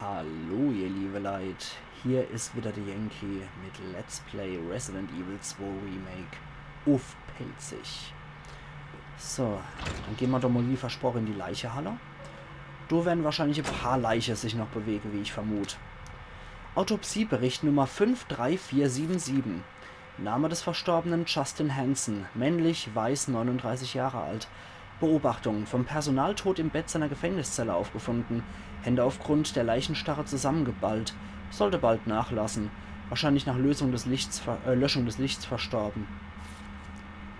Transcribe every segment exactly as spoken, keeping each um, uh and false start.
Hallo ihr liebe Leit, hier is wieder de Yankee mit Let's Play Resident Evil zwei Remake uff Pälzisch. So, dann gehn mer doch mol wie versproche in die Leichehalle. Do werre wahrscheinlich e paar Leiche sich noch bewege, wie ich vermut. Autopsiebericht Nummer fünf drei vier sieben sieben. Name des Verstorbenen Justin Hansen, männlich, weiß, neununddreißig Jahre alt. Beobachtung: Vom Personal tot im Bett seiner Gefängniszelle aufgefunden. Hände aufgrund der Leichenstarre zusammengeballt. Sollte bald nachlassen. Wahrscheinlich nach Lösung des Lichts ver-, äh, Löschung des Lichts verstorben.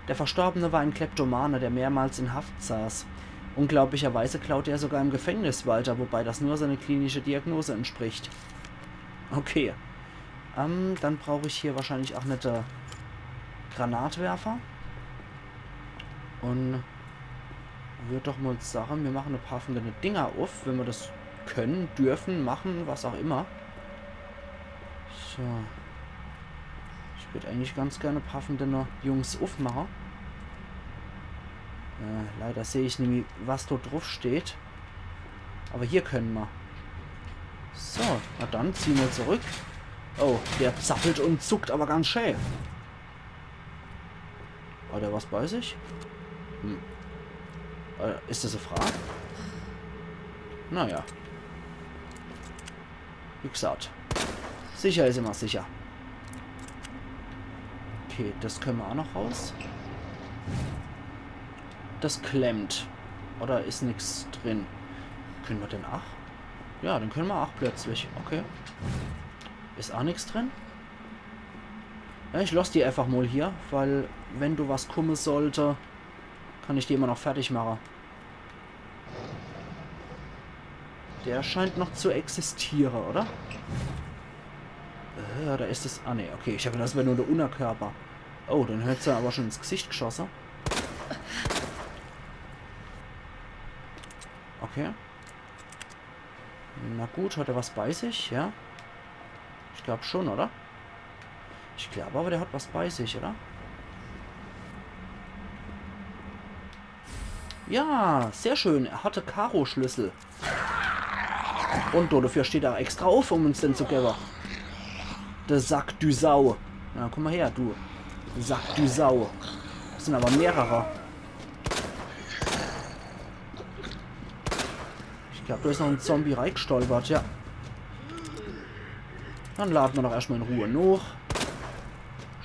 Der Verstorbene war ein Kleptomane, der mehrmals in Haft saß. Unglaublicherweise klaute er sogar im Gefängnis weiter, wobei das nur seiner klinischen Diagnose entspricht. Okay. Ähm, dann brauch ich hier wahrscheinlich ach net de Granatwerfer. Un würd doch mol sage, mir mache e paar von dene Dinger uff, wenn mer des kenne, dürfe, mache, was ach immer. So. Ich würd eigentlich ganz gern e paar von dene Jungs uffmache. Äh, leider seh ich nimmi, was do druff steht. Awwer hier kenne mer. So, na dann, ziehe mer zurück. Oh, der zappelt un zuckt awwer ganz schää. Hat er was bei sich? Hm. Äh, is des e Fraa? Naja. Wie gesagt, sicher is immer sicher. Okay, des kenne mer ach noch raus. Des klemmt. Oder is nix drin? Kenne mer den ach? Ja, den kenne mer ach plötzlich. Okay. Is ach nix drin? Ja, ich loss die einfach mol hier, weil wenn do was kumme sollt, kann ich die immer noch fertig mache. Der scheint noch zu existiere, oder? Äh, do is es. Ah, nee, okay, ich hab gedacht, des wär nur de Unnerkörper. Oh, den hot's awwer schun ins Gesicht geschosse. Okay. Na gut, hat er was bei sich, ja? Ich glaub schun, oder? Ich glaub awwer, der hat was bei sich, oder? Ja, sehr schön. Er hat Karo-Schlüssel. Un dodefür steht er extra uff, um uns den zu gewwe. De Sack, du Sau. Na, kumm mol her, du Sack, du Sau. Des sin awwer mehrere. Ich glaub, do is noch en Zombie reigestolpert, ja. Dann lade mer doch erscht mol in Ruh noch.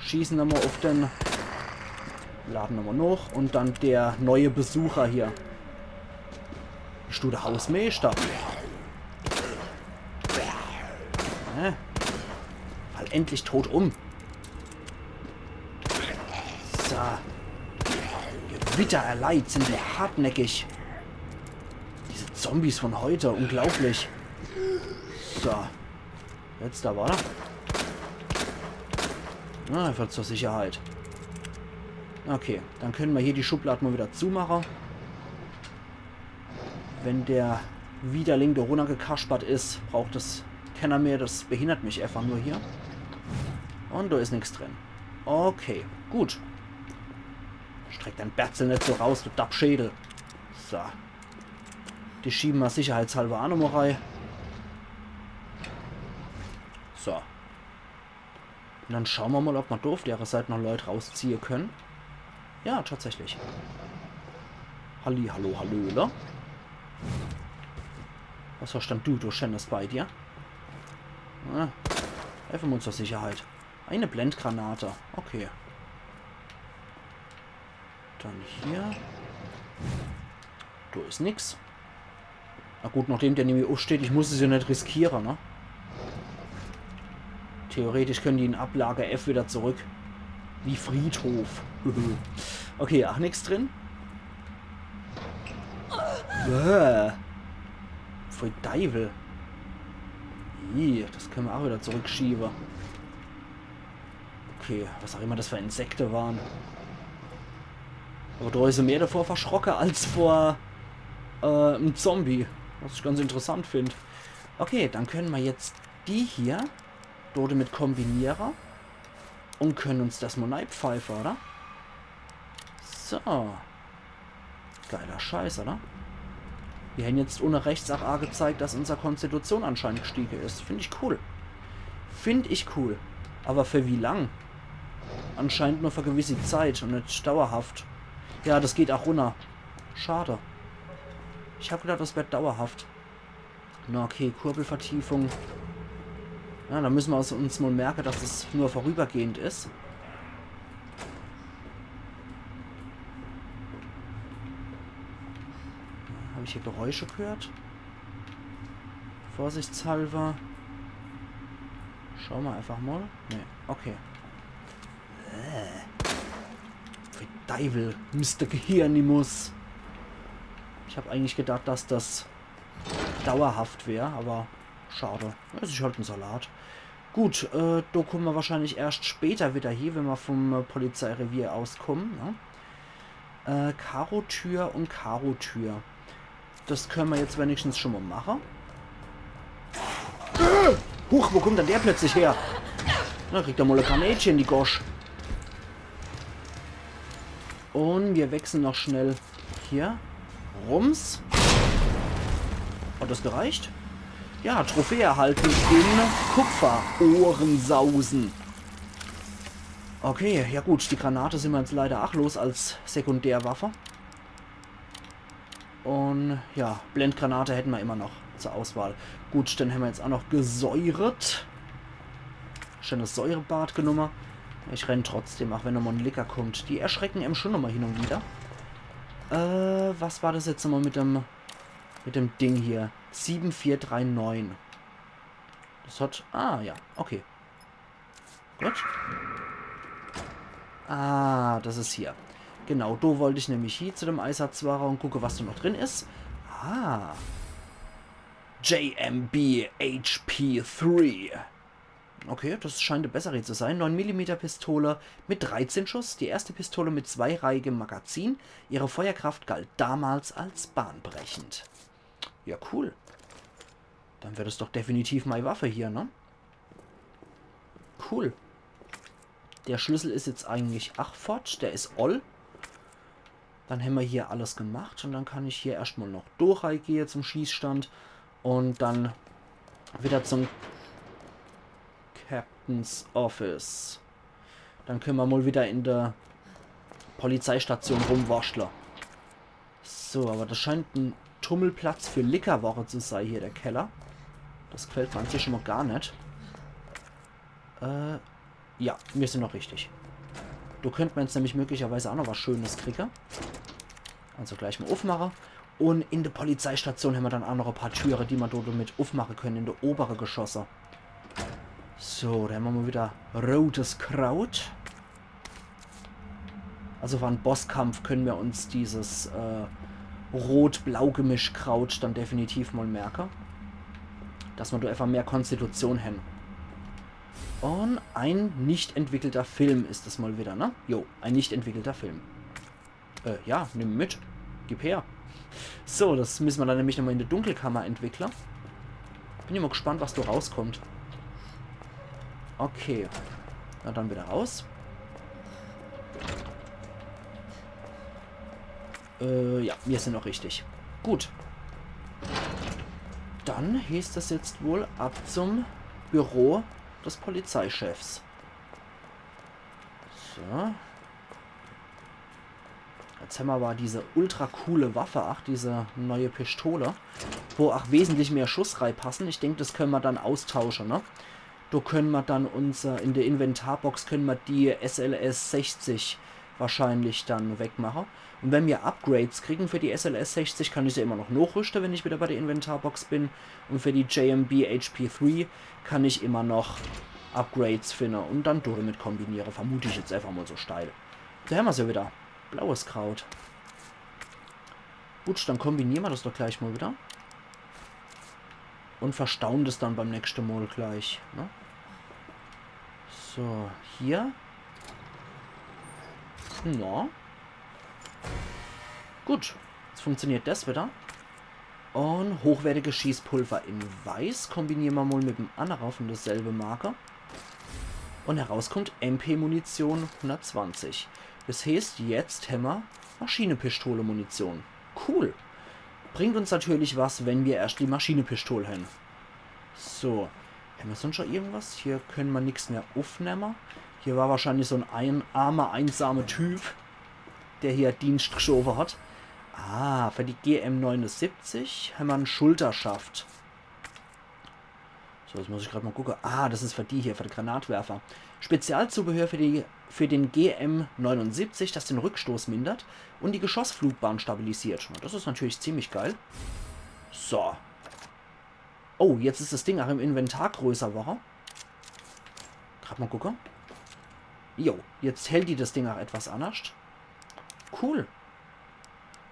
Schieße mer mol uff den. Lade mer mol noch. Un dann de neie Besucher hier. Bisch du de Hausmeeschter? Hä? Fall endlich tot um. So. Gewitter, ehr Leit, sin die hartnäckig. Diese Zombies von heit, unglaublich. So. Jetzt awwer. Na, einfach zur Sicherheit. Okay, dann kenne mer hier die Schublad mol wieder zumache. Wenn de Widerling do runnergekaspert is, braucht des kenner mehr. Des behinnert mich einfach nur hier. Un do is nix drin. Okay, gut. Streck dei Berzel net so raus, du Dappschädel. So. Die schiebe mer sicherheitshalber ach nochmol rei. So. Un dann schaue mer mol, ob mer do uff dere Seit noch Leit rausziehe kenne. Ja, tatsächlich. Halli, hallo, hallöle. Was hoscht dann du, du Schennes, bei dir? Na, helfe mer uns zur Sicherheit. Eine Blendgranate. Okay. Dann hier. Do is nix. Na gut, nachdem der nämlich uffsteht, ich muss es jo net riskiere, ne? Theoretisch kenne die in Ablage F wieder zurück. Wie Friedhof. Okay, ach nix drin. Bäh. Pfui Deiwel. Ih, des kenne mer ach wieder zurückschiebe. Okay, was ach immer des für Insekte ware. Awwer do is se mehr davor verschrocke als vor, äh, em Zombie. Was ich ganz interessant find. Okay, dann kenne mer jetzt die hier do demit kombiniere un kenne uns des mol neipfeife, oder? So. Geiler Scheiß, oder? Mir hän jetzt unne rechts ach agezeigt, dass unser Konstitution anscheinend gstiege is. Find ich cool. Find ich cool. Awwer für wie lang? Anscheinend nur für gewisse Zeit un net dauerhaft. Ja, das geht ach runner. Schade. Ich hab gedacht, das wär dauerhaft. Na okay, Kurbelvertiefung. Ja, da müssen wir uns, uns mal merken, dass das nur vorübergehend is. Hab ich hier Geräusche gehört? Vorsichtshalber. Schau mal einfach mal. Nee, okay. Äh. Für Deiwel, Mister Gehirnimus. Ich hab eigentlich gedacht, dass das dauerhaft wär, aber schade. Es is halt en Salat. Gut, äh, do kumme mer wahrscheinlich erscht später wieder hie, wenn mer vom, äh, Polizeirevier auskumme, ne? Äh, Karo-Tür un Karo-Tür. Das könne mer jetzt wenigstens schon mal mache. Äh, huch, wo kommt dann der plötzlich her? Na, kriegt er mal e Granätche in die Gosch. Un mir wechseln noch schnell hier. Rums. Hat das gereicht? Ja, Trophäe erhalten in Kupfer. Ohrensausen. Okay, ja gut, die Granate sin mer jetzt leider ach los als Sekundärwaffe. Un ja, Blendgranate hätte mer immer noch zur Auswahl. Gut, dann hämmer jetzt ach noch gesäuert. Schönes Säurebad genumme. Ich renn trotzdem, ach wenn nochmal en Licker kommt. Die erschrecken em schon nochmal hin un wieder. Äh, was war das jetzt nochmal mit dem, mit dem Ding hier? Sieben vier drei neun. Das hat, ah, ja, okay. Gut. Ah, das is hier. Genau, do wollt ich nämlich hie zu dem Eisatzwage un gucke, was do noch drin is. Ah. J M B H P drei. Okay, das scheint e bessere zu sein. Neun Millimeter Pistole mit dreizehn Schuss. Die erste Pistole mit zweireihigem Magazin. Ihre Feuerkraft galt damals als bahnbrechend. Ja, cool. Dann wär das doch definitiv mei Waffe hier, ne? Cool. Der Schlüssel is jetzt eigentlich ach fort. Der is oll. Dann hämmer hier alles gemacht un dann kann ich hier erscht mal noch do reigehe zum Schießstand un dann wieder zum Captain's Office. Dann könne mer mal wieder in der Polizeistation rumwurschtle. So, aber das scheint en Tummelplatz für Lickerware zu sei hier, der Keller. Das gefällt mer an sich schon mal gar net. Äh, ja, mir sin noch richtig. Do könnt mer jetzt nämlich möglicherweise ach noch was Schönes kriege. Also gleich mal uffmache. Un in der Polizeistation hämmer dann ach noch e paar Türe, die mer do damit uffmache könne in der obere Geschosse. So, do hämmer mal wieder rotes Kraut. Also für en Bosskampf könne mer uns dieses, äh, Rot-Blau-Gemischkraut dann definitiv mal merke. Dass mer do einfach mehr Konstitution hän. Un ein nicht entwickelter Film is es mal wieder, ne? Jo, ein nicht entwickelter Film. Äh, ja, nimm mit. Gib her. So, das müsse mer dann nämlich nochmal in der Dunkelkammer entwickle. Bin immer gespannt, was do rauskommt. Okay. Na dann wieder raus. Äh, ja, mir sin noch richtig. Gut. Dann hieß das jetzt wohl ab zum Büro des Polizeichefs. So. Jetzt hämmer aber diese ultra coole Waffe, ach, diese neue Pistole, wo ach wesentlich mehr Schuss reipassen. Ich denk, das könne mer dann austausche, ne? Do könne mer dann unser, in der Inventarbox könne mer die S L S sechzig wahrscheinlich dann wegmache. Un wenn mir Upgrades kriegen für die S L S sechzig, kann ich se immer noch nochrüschte, wenn ich wieder bei der Inventarbox bin. Un für die J M B H P drei kann ich immer noch Upgrades finde un dann damit kombiniere, vermut ich jetzt einfach mal so steil. Do hämmer's ja wieder. Blaues Kraut. Gut, dann kombiniere mer das doch gleich mal wieder. Un verstauen das dann beim nächschte Mal gleich, ne? So, hier. Na. Gut, jetzt funktioniert das wieder. Un hochwertiges Schießpulver in Weiß kombiniere mer mal mit dem annere von derselbe Marke. Un herauskommt M P-Munition hundertzwanzig. Das heeßt, jetzt hämmer Maschinepistole-Munition. Cool. Bringt uns natürlich was, wenn mir erscht die Maschinepistol hän. So. Hämmer sonscht noch irgendwas? Hier kenne mer nix mehr uffnemme. Hier war wahrscheinlich so en, ein armer, einsamer Typ, der hier Dienst geschowe hat. Ah, für die G M neunundsiebzig hämmer en Schulterschaft. So, jetzt muss ich grad mal gucke. Ah, das is für die hier, für de Granatwerfer. Spezialzubehör für die, für den G M neunundsiebzig, das den Rückstoß mindert und die Geschossflugbahn stabilisiert. Na, das is natürlich ziemlich geil. So. Oh, jetzt is das Ding auch im Inventar größer worre. Grad mal gucke. Jo, jetzt hält die das Ding auch etwas annerscht. Cool.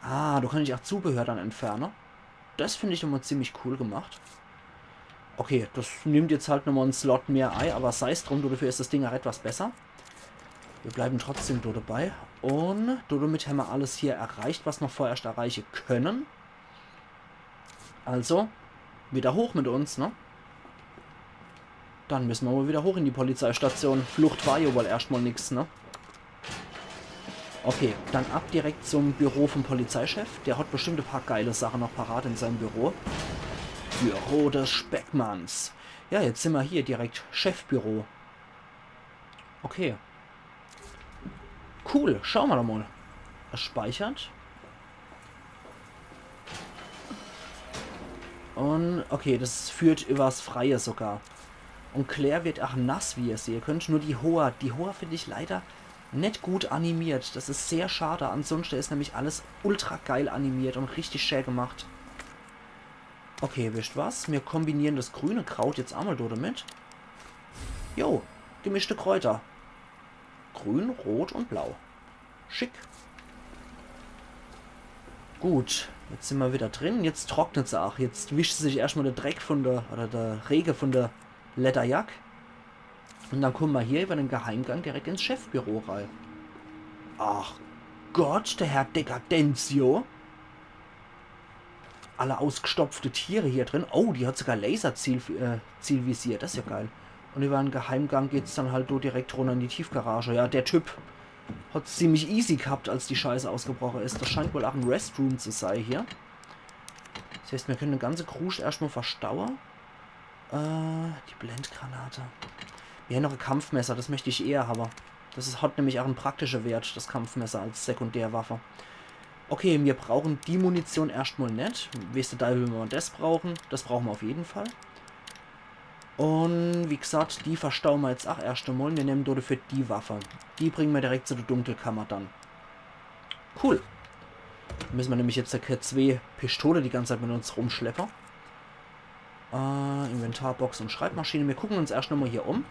Ah, do kann ich auch Zubehör dann entferne. Das find ich immer ziemlich cool gemacht. Okay, das nimmt jetzt halt nochmal en Slot mehr ei, aber sei's drum, do dafür is das Ding auch etwas besser. Wir bleiben trotzdem do dabei. Und do damit hämmer alles hier erreicht, was mer vorerst erreiche können. Also, wieder hoch mit uns, ne? Dann müssen mer wohl wieder hoch in die Polizeistation. Flucht war ja wohl erscht mal nix, ne? Okay, dann ab direkt zum Büro vom Polizeichef. Der hat bestimmt e paar geile Sache noch parat in seinem Büro. Büro des Speckmanns. Ja, jetzt sin mer hier direkt Chefbüro. Okay. Cool, schaue mer doch mal. Er speichert. Und, okay, das führt übers Freie sogar. Und Claire wird auch nass, wie ihr sehe könnt. Nur die Hoor, die Hoor find ich leider net gut animiert. Das is sehr schade. Ansonsten is nämlich alles ultra geil animiert und richtig schä gemacht. Okay, wisst was? Mir kombinieren das grüne Kraut jetzt einmal do damit. Jo, gemischte Kräuter. Grün, rot und blau. Schick. Gut, jetzt sin mer wieder drin. Jetzt trocknet se auch. Jetzt wischt se sich erscht mal de Dreck von der, oder der Rege von der Lederjack. Und dann komme mer hier über den Geheimgang direkt ins Chefbüro rei. Ach Gott, der Herr Dekadenzio. Alle ausgestopfte Tiere hier drin. Oh, die hat sogar Laser-Ziel, äh, Zielvisier. Das is ja geil. Und über en Geheimgang geht's dann halt do direkt runner in die Tiefgarage. Ja, der Typ hat's ziemlich easy gehabt, als die Scheiße ausgebroche is. Das scheint wohl auch en Restroom zu sei hier. Das heißt, mir können de ganze Kruscht erscht mal verstaue. Äh, die Blendgranate. Mir hän noch e Kampfmesser, das möcht ich eher habe. Das is, hat nämlich auch en praktische Wert, das Kampfmesser als Sekundärwaffe. Okay, mir brauchen die Munition erscht mal net. Weeß de Deiwel, wie mer das brauchen. Das brauchen mer auf jeden Fall. Und wie gesagt, die verstaue mer jetzt auch erscht einmal. Mir nehmen dafür die Waffe. Die bringen mer direkt zu der Dunkelkammer dann. Cool. Müssen mer nämlich jetzt kä zwee Pistole die ganze Zeit mit uns rumschleppe. Äh, Inventarbox und Schreibmaschine. Mir gucken uns erscht nochmal hier um.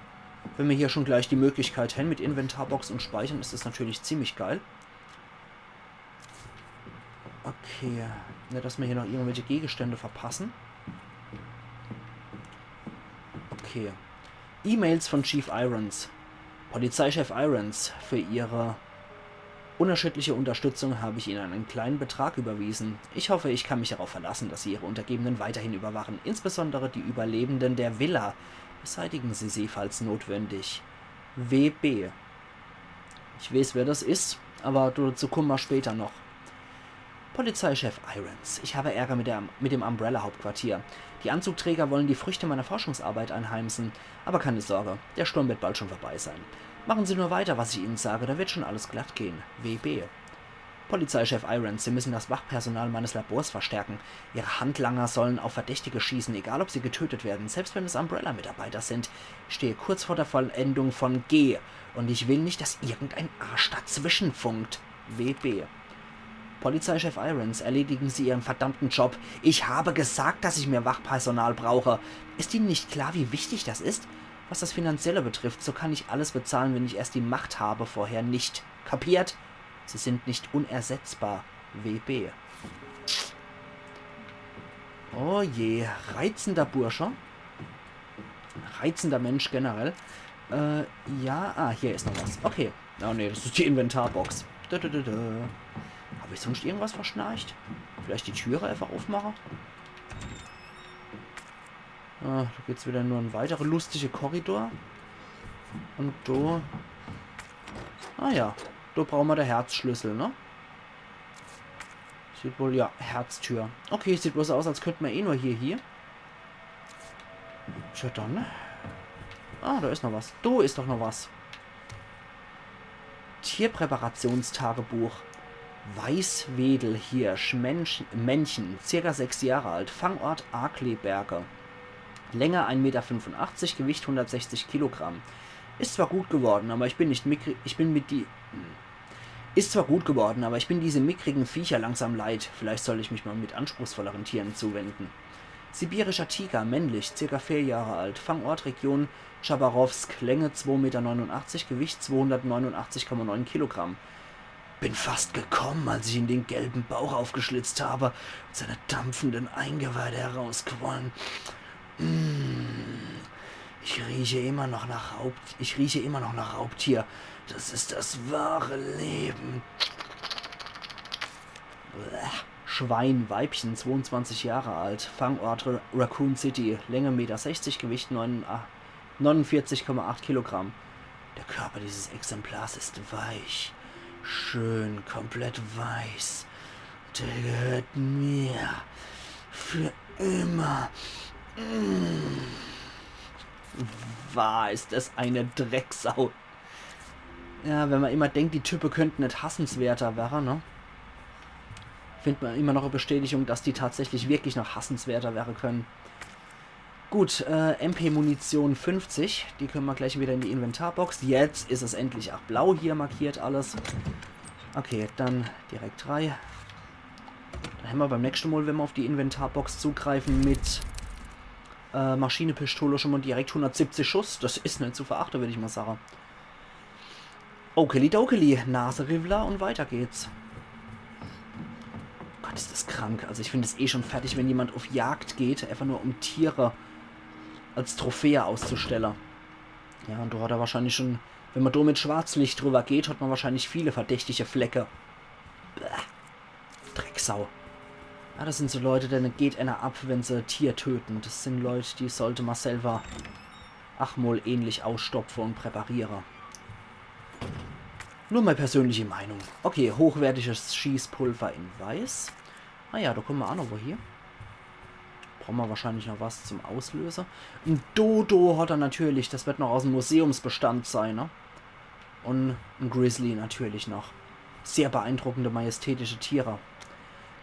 Wenn mir hier schon gleich die Möglichkeit hän mit Inventarbox und Speichern, is das natürlich ziemlich geil. Okay. Net, dass mir hier noch irgendwelche Gegenstände verpassen. Okay. E-Mails von Chief Irons. Polizeichef Irons, für Ihre unerschütterliche Unterstützung habe ich Ihnen einen kleinen Betrag überwiesen. Ich hoffe, ich kann mich darauf verlassen, dass Sie Ihre Untergebenen weiterhin überwachen, insbesondere die Überlebenden der Villa. Beseitigen Sie sie, falls notwendig. W B. Ich weeß, wer das is, aber dazu komme mer später noch. Polizeichef Irons, ich habe Ärger mit, der, mit dem Umbrella-Hauptquartier. Die Anzugträger wollen die Früchte meiner Forschungsarbeit einheimsen. Aber keine Sorge, der Sturm wird bald schon vorbei sein. Machen Sie nur weiter, was ich Ihnen sage, da wird schon alles glatt gehen. W B. Polizeichef Irons, Sie müssen das Wachpersonal meines Labors verstärken. Ihre Handlanger sollen auf Verdächtige schießen, egal ob sie getötet werden, selbst wenn es Umbrella-Mitarbeiter sind. Ich stehe kurz vor der Vollendung von G und ich will nicht, dass irgendein Arsch dazwischenfunkt. W B. Polizeichef Irons, erledigen Sie Ihren verdammten Job. Ich habe gesagt, dass ich mehr Wachpersonal brauche. Ist Ihnen nicht klar, wie wichtig das ist? Was das Finanzielle betrifft, so kann ich alles bezahlen, wenn ich erst die Macht habe, vorher nicht. Kapiert? Sie sind nicht unersetzbar. W B. Oh je, reizender Bursche. Reizender Mensch generell. Äh, ja, ah, hier is noch was. Okay. Oh nee, das is die Inventarbox. Dö, dö, dö, dö. Hab ich sonscht irgendwas verschnarcht? Vielleicht die Türe einfach aufmache? Ah, da geht's wieder nur en weitere lustige Korridor. Und do. Ah ja, do brauche mer de Herzschlüssel, ne? Sieht wohl, ja, Herztür. Okay, sieht bloß aus, als könnt mer eh nur hier, hier. Tja, dann. Ah, do is noch was. Do is doch noch was. Tierpräparationstagebuch. Weißwedelhirsch, Männchen, Männchen, circa sechs Jahre alt, Fangort Akleberge. Länge ein Meter fünfundachtzig, Gewicht hundertsechzig Kilogramm. Ist zwar gut geworden, aber ich bin nicht mickrig, ich bin mit die, hm. Ist zwar gut geworden, aber ich bin diese mickrigen Viecher langsam leid. Vielleicht sollte ich mich mal mit anspruchsvolleren Tieren zuwenden. Sibirischer Tiger, männlich, circa vier Jahre alt, Fangort Region Chabarowsk, Länge zwei Meter neunundachtzig, Gewicht zweihundertneunundachtzig Komma neun Kilogramm. Bin fast gekommen, als ich ihm den gelben Bauch aufgeschlitzt habe und seine dampfenden Eingeweide herausquollen. Mm. Ich rieche immer noch nach Raub-, ich rieche immer noch nach Raubtier. Das ist das wahre Leben. Bleh. Schwein, Weibchen, zweiundzwanzig Jahre alt, Fangort Ra-, Raccoon City, Länge Meter sechzig, Gewicht neun, ah, neunundvierzig Komma acht Kilogramm. Der Körper dieses Exemplars ist weich, schön, komplett weiß. Der gehört mir. Für immer. Mm. War, ist das eine Drecksau. Ja, wenn man immer denkt, die Type könnten net hassenswerter wäre, ne? Findet man immer noch e Bestätigung, dass die tatsächlich wirklich noch hassenswerter wäre können. Gut, äh, M P-Munition fünfzig. Die können wir gleich wieder in die Inventarbox. Jetzt is es endlich ach blau hier markiert alles. Okay, dann direkt rei. Dann hämmer beim nächschte Mal, wenn wir auf die Inventarbox zugreifen mit, äh, Maschinepistole schon mal direkt hundertsiebzig Schuss. Das is net zu verachte, würd ich mal sage. Okeli dokeli, Naseriwwler und weiter geht's. Gott, is das krank. Also ich find es eh schon fertig, wenn jemand auf Jagd geht, einfach nur um Tiere als Trophäe auszustelle. Ja, und do hat er wahrscheinlich schon, wenn man do mit Schwarzlicht drüber geht, hat man wahrscheinlich viele verdächtige Flecke. Bäh. Drecksau. Ja, das sind so Leute, denen geht einer ab, wenn sie Tier töten. Das sind Leute, die sollte man selber ach mal ähnlich ausstopfe und präpariere. Nur meine persönliche Meinung. Okay, hochwertiges Schießpulver in Weiß. Ah ja, da kommen wir auch noch wo hier. Brauchen wir wahrscheinlich noch was zum Auslöser. Ein Dodo hat er natürlich, das wird noch aus dem Museumsbestand sein, ne? Und ein Grizzly natürlich noch. Sehr beeindruckende, majestätische Tiere.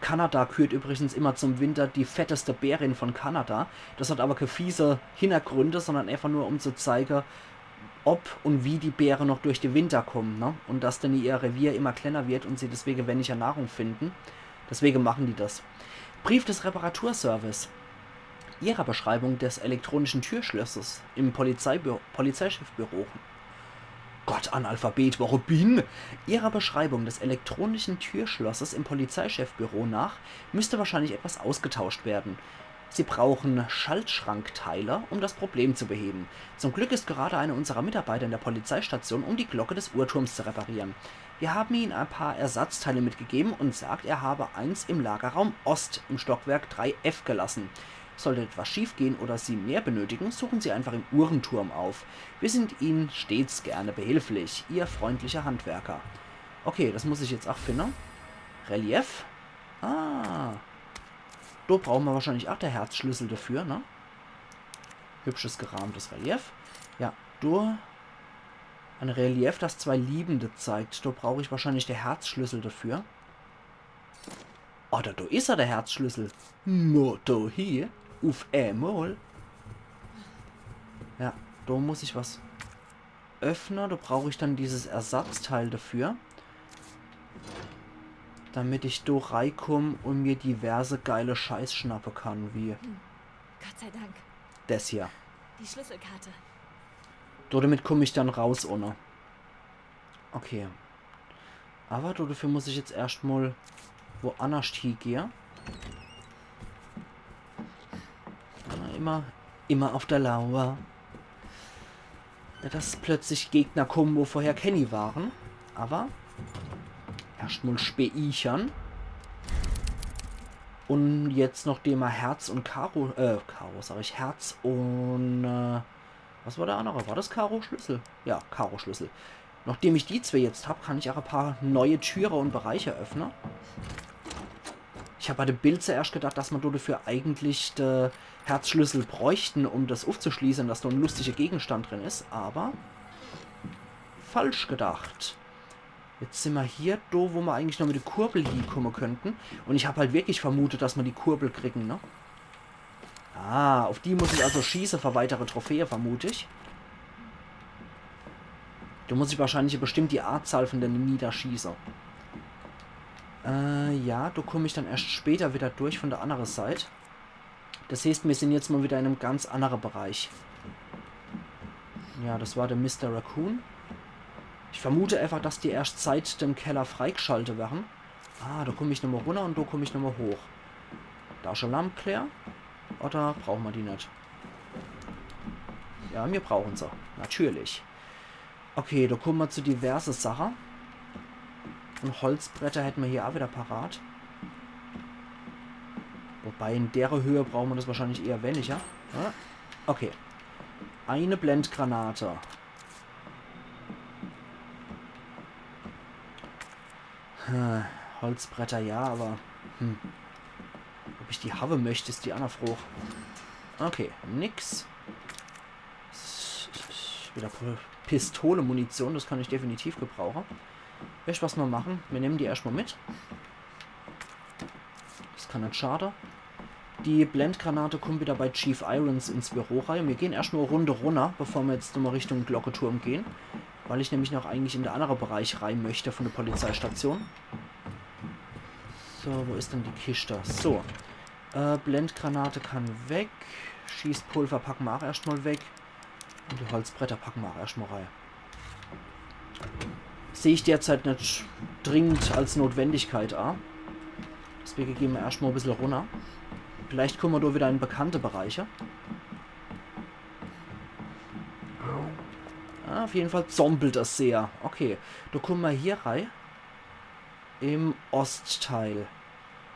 Kanada kürt übrigens immer zum Winter die fetteste Bärin von Kanada. Das hat aber keine fiese Hintergründe, sondern einfach nur, um zu zeigen, ob und wie die Bäre noch durch die Winter kommen, ne? Und dass dann ihr Revier immer kleiner wird und sie deswegen weniger Nahrung finden. Deswegen machen die das. Brief des Reparaturservice. Ihrer Beschreibung des elektronischen Türschlosses im Polizeibü-, Polizeichefbüro. Gott, Analphabet, wo ich bin! Ihrer Beschreibung des elektronischen Türschlosses im Polizeichefbüro nach müsste wahrscheinlich etwas ausgetauscht werden. Sie brauchen Schaltschrankteile, um das Problem zu beheben. Zum Glück ist gerade einer unserer Mitarbeiter in der Polizeistation, um die Glocke des Uhrturms zu reparieren. Wir haben ihm ein paar Ersatzteile mitgegeben und sagt, er habe eins im Lagerraum Ost im Stockwerk drei F gelassen. Sollte etwas schiefgehen oder Sie mehr benötigen, suchen Sie einfach im Uhrenturm auf. Wir sind Ihnen stets gerne behilflich. Ihr freundlicher Handwerker. Okay, das muss ich jetzt auch finden. Relief. Ah. Do brauchen wir wahrscheinlich auch der Herzschlüssel dafür, ne? Hübsches gerahmtes Relief. Ja, do. Ein Relief, das zwei Liebende zeigt. Do brauche ich wahrscheinlich der Herzschlüssel dafür. Oder do is er, der Herzschlüssel. No, do hier. Uf emol. Ja, do muss ich was öffne. Do brauch ich dann dieses Ersatzteil dafür. Damit ich do reikomm und mir diverse geile Scheiß schnappe kann, wie Gott sei Dank. Des hier. Die Schlüsselkarte. Do damit komm ich dann raus, ohne. Okay. Aber do, dafür muss ich jetzt erscht mal woannerscht hiegehe. Ja, immer, immer auf der Lauer. Ja, dass plötzlich Gegner kommen, wo vorher kenni waren. Aber erscht mal speichern. Und jetzt, nachdem er Herz und Karo, äh, Karo, sag ich, Herz und, äh, was war der andere? War das Karo-Schlüssel? Ja, Karo-Schlüssel. Nachdem ich die zwei jetzt hab, kann ich auch ein paar neue Türe und Bereiche öffnen. Ich hab bei dem Bild zuerscht gedacht, dass ma do dafür eigentlich de Herzschlüssel bräuchten, um das uffzuschließe, dass do en luschtige Gegenstand drin is, aber falsch gedacht. Jetzt sin ma hier do, wo ma eigentlich noch mit de Kurbel hiekomme könnten. Und ich hab halt wirklich vermutet, dass ma die Kurbel kriegen, ne? Ah, uff die muss ich also schieße für weitere Trophäe, vermut ich. Do muss ich wahrscheinlich bestimmt die Anzahl von dene niederschieße. Äh, ja, do komm ich dann erscht später wieder durch von der annere Seit. Das heeßt, mir sin jetzt mal wieder in em ganz annere Bereich. Ja, das war der Mister Raccoon. Ich vermute einfach, dass die erscht seit dem Keller freigschalte wären. Ah, do komm ich nochmal runner und do komm ich nochmal hoch. Taschelamp klär? Oder brauche ma die net? Ja, mir brauchen se. Natürlich. Okay, do komm ma zu diverse Sache. Und Holzbretter hätte ma hier auch wieder parat. Wobei in dere Höhe brauche ma das wahrscheinlich eher weniger. Ja? Okay. Eine Blendgranate. Hm, Holzbretter ja, aber hm. Ob ich die hawe möcht, is die anner Froch. Okay, nix. Wieder P- Pistole-Munition, das kann ich definitiv gebrauche. Weescht, was ma mache? Mir nemme die erscht mal mit. Das kann net schade. Die Blendgranate kommt wieder bei Chief Irons ins Büro rei. Mir gehen erscht mal e Runde runner, bevor ma jetzt nochmal Richtung Glocketurm gehen. Weil ich nämlich noch eigentlich in der annere Bereich rei möcht von der Polizeistation. So, wo is denn die Kischt? So. Äh, Blendgranate kann weg. Schießpulver packe ma auch erscht mal weg. Und die Holzbretter packe ma auch erscht mal rei. Seh ich derzeit net dringend als Notwendigkeit a. Deswege gehen ma erscht mal e bissel runner. Vielleicht komme ma do wieder in bekannte Bereiche. Ja, auf jeden Fall zombelt das sehr. Okay, do komme ma hier rei. Im Ostteil.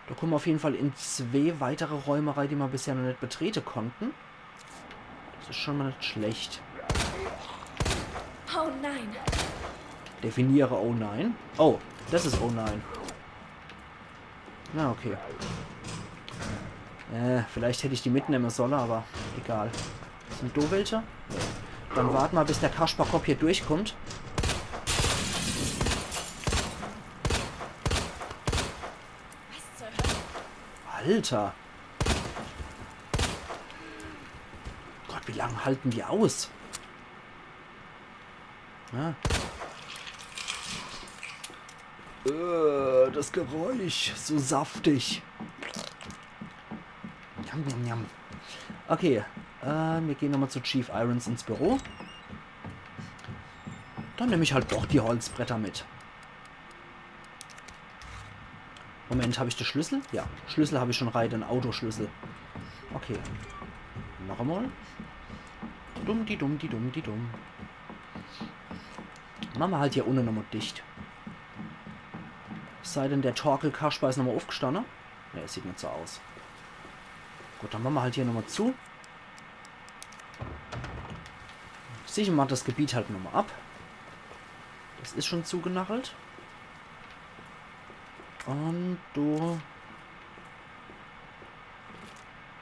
Do komme ma auf jeden Fall in zwee weitere Räume rei, die ma bisher noch net betrete konnten. Das is schon mal net schlecht. Oh nein. Definiere oh nein. Oh, das is oh nein. Na, okay. Äh, vielleicht hätt ich die mitnemme solle, aber egal. Sin do welche? Nee. Dann warte ma, bis der Kasperkopp hier durchkommt. Was zur Hölle? Alter. Gott, wie lang halten die aus? Ja. Äh, das Geräusch, so saftig. Njam, njam, njam. Okay, äh, mir gehen nochmal zu Chief Irons ins Büro. Dann nemm ich halt doch die Holzbretter mit. Moment, hab ich de Schlüssel? Ja, Schlüssel hab ich schon rei, den Autoschlüssel. Okay. Noch einmal. Dumm, die dumm, die dumm, die dumm. Mache ma halt hier unne nochmal dicht. Sei denn, der Torkel Kasper is nochmal aufgestanne. Ne, es sieht net so aus. Gut, dann mache ma halt hier nochmal zu. Sicher ma das Gebiet halt nochmal ab. Das is schon zugenachelt. Und do.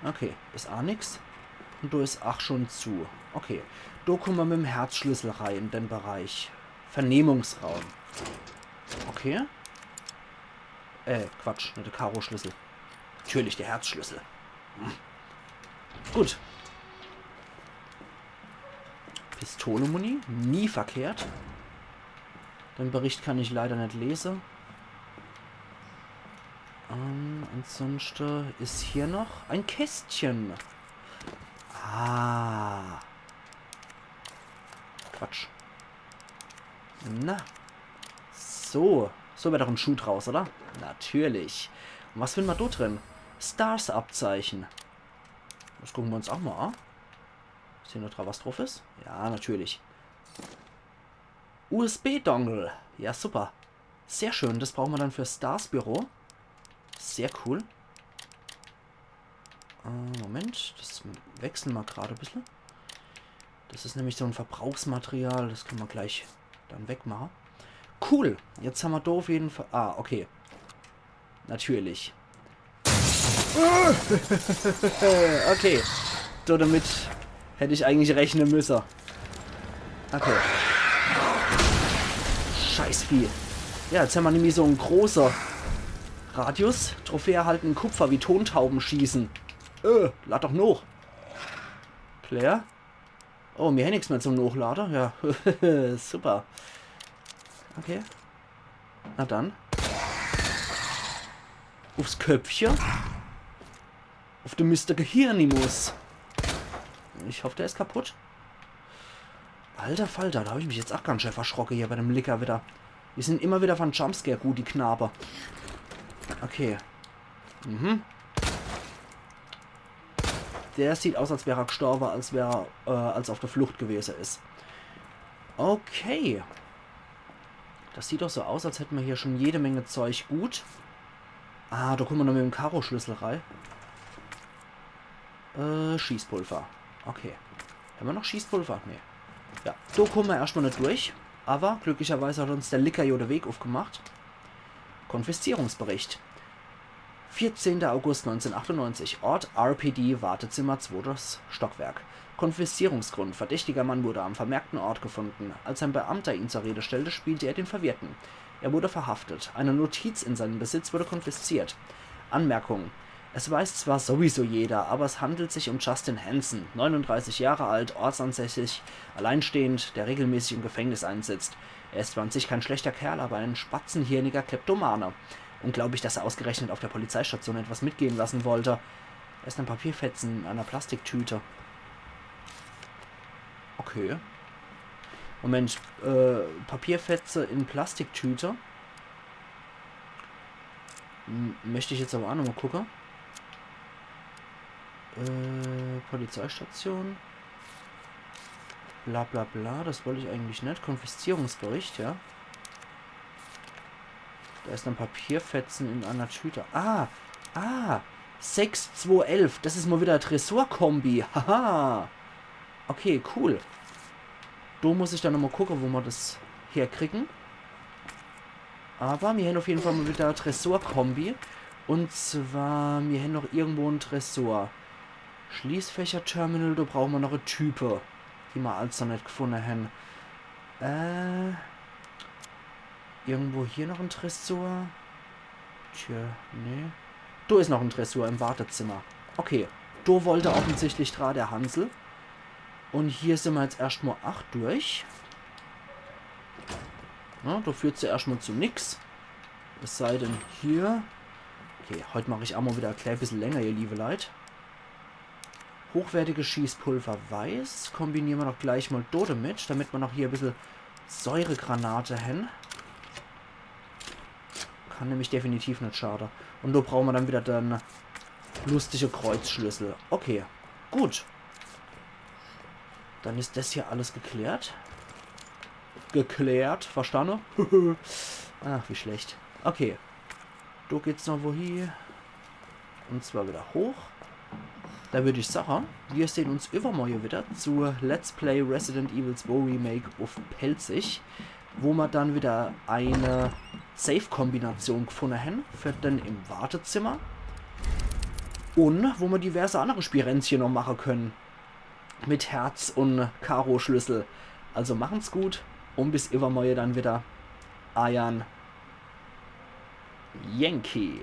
Okay, is a nix. Und do is ach schon zu. Okay, do komme ma mit dem Herzschlüssel rei in den Bereich. Vernehmungsraum. Okay. Äh, Quatsch, net der Karo-Schlüssel. Natürlich der Herzschlüssel. Hm. Gut. Pistole-Muni, nie verkehrt. Den Bericht kann ich leider net lese. Ähm, ansonsten is hier noch ein Kästchen. Ah. Quatsch. Na. So. So werd doch en Schuh draus, oder? Natürlich. Und was find ma do drin? Stars-Abzeichen. Das gucke ma uns auch mal an. Sehn ma do dra, was drauf is? Ja, natürlich. U S B-Dongle. Ja, super. Sehr schön. Das brauche ma dann für Stars Büro. Sehr cool. Äh, Moment, das wechsle ma grad e bissel. Das is nämlich so en Verbrauchsmaterial, das kann ma gleich dann wegmache. Cool, jetzt ham ma do auf jeden Fall... Ah, okay. Natürlich. Okay. So, damit hätt ich eigentlich rechne müsse. Okay. Scheißvieh. Ja, jetzt hämmer nämlich so en großer Radius. Trophäe erhalten, Kupfer wie Tontauben schießen. Äh, lad doch noch. Claire? Oh, mir hen nix mehr zum Nochlade. Ja, super. Okay. Na dann. Ufs Köpfche. Uf de Mister Gehirnimus. Ich hoff, der is kaputt. Alter Falter, do hab ich mich jetzt ach ganz schön verschrocke hier bei dem Licker wieder. Die sin immer wieder von Jumpscare gut, die Knabe. Okay. Mhm. Der sieht aus, als wär er gestorbe, als wär er, äh, als er auf der Flucht gewese is. Okay. Das sieht doch so aus, als hätte mer hier schon jede Menge Zeug gut. Ah, do kumme mer noch mit dem Karo-Schlüssel rei. Äh, Schießpulver. Okay. Hämmer noch Schießpulver? Nee. Ja, do kumme mer erschtmal net durch. Aber glücklicherweise hat uns der Licker jo de Weg ufgemacht. Konfiszierungsbericht. Vierzehnter August neunzehnhundertachtundneunzig. Ort R P D, Wartezimmer, zwotes Stockwerk. Konfiszierungsgrund. Verdächtiger Mann wurde am vermerkten Ort gefunden. Als ein Beamter ihn zur Rede stellte, spielte er den Verwirrten. Er wurde verhaftet. Eine Notiz in seinem Besitz wurde konfisziert. Anmerkung. Es weiß zwar sowieso jeder, aber es handelt sich um Justin Hansen, neununddreißig Jahre alt, ortsansässig, alleinstehend, der regelmäßig im Gefängnis einsitzt. Er ist zwar an sich kein schlechter Kerl, aber ein spatzenhirniger Kleptomane. Unglaublich, dass er ausgerechnet auf der Polizeistation etwas mitgehen lassen wollte. Er ist ein Papierfetzen in einer Plastiktüte. Okay. Moment, äh, Papierfetze in Plastiktüte. M-, möcht ich jetzt aber ach nochmal gucke. Äh, Polizeistation. Bla bla bla, das wollt ich eigentlich net. Konfiszierungsbericht, ja. Da is en Papierfetzen in einer Tüte. Ah, ah, sechs zwei elf. Das is mal wieder Tresorkombi. Haha. Okay, cool. Do muss ich dann nochmal gucke, wo mer das herkriegen. Aber mir hen auf jeden Fall mal wieder Tresorkombi. Und zwar, mir hen noch irgendwo en Tresor. Schließfächer-Terminal, do brauche mer noch e Tüte, die mer als noch net gefunde hen. Äh, irgendwo hier noch en Tresor? Tja, nee. Do is noch en Tresor im Wartezimmer. Okay, do wollt offensichtlich dra, der Hansel. Und hier sin mer jetzt erschtmal ach durch. Na, do führt se erschtmal zu nix. Es sei denn hier. Okay, heut mach ich ach mal wieder e klein bissel länger, ihr liebe Leit. Hochwertiges Schießpulver weiß. Kombiniere mer doch gleich mal do damit, damit mer noch hier e bissel Säuregranate hen. Kann nämlich definitiv net schade. Und do brauche mer dann wieder den lustige Kreuzschlüssel. Okay, gut. Dann is das hier alles geklärt. Geklärt, verstanne? Ach, wie schlecht. Okay. Do geht's noch wohie. Und zwar wieder hoch. Da würd ich sache, mir sehn uns iwwermorje wieder zu Let's Play Resident Evil zwei Remake uff Pälzisch, wo mer dann wieder e Safe-Kombination gefunde hen für den im Wartezimmer. Und wo mer diverse andere Spirenzche noch mache können. Mit Herz und Karo-Schlüssel. Also machen's gut und bis iwwermorje dann wieder. Eiern Yankee.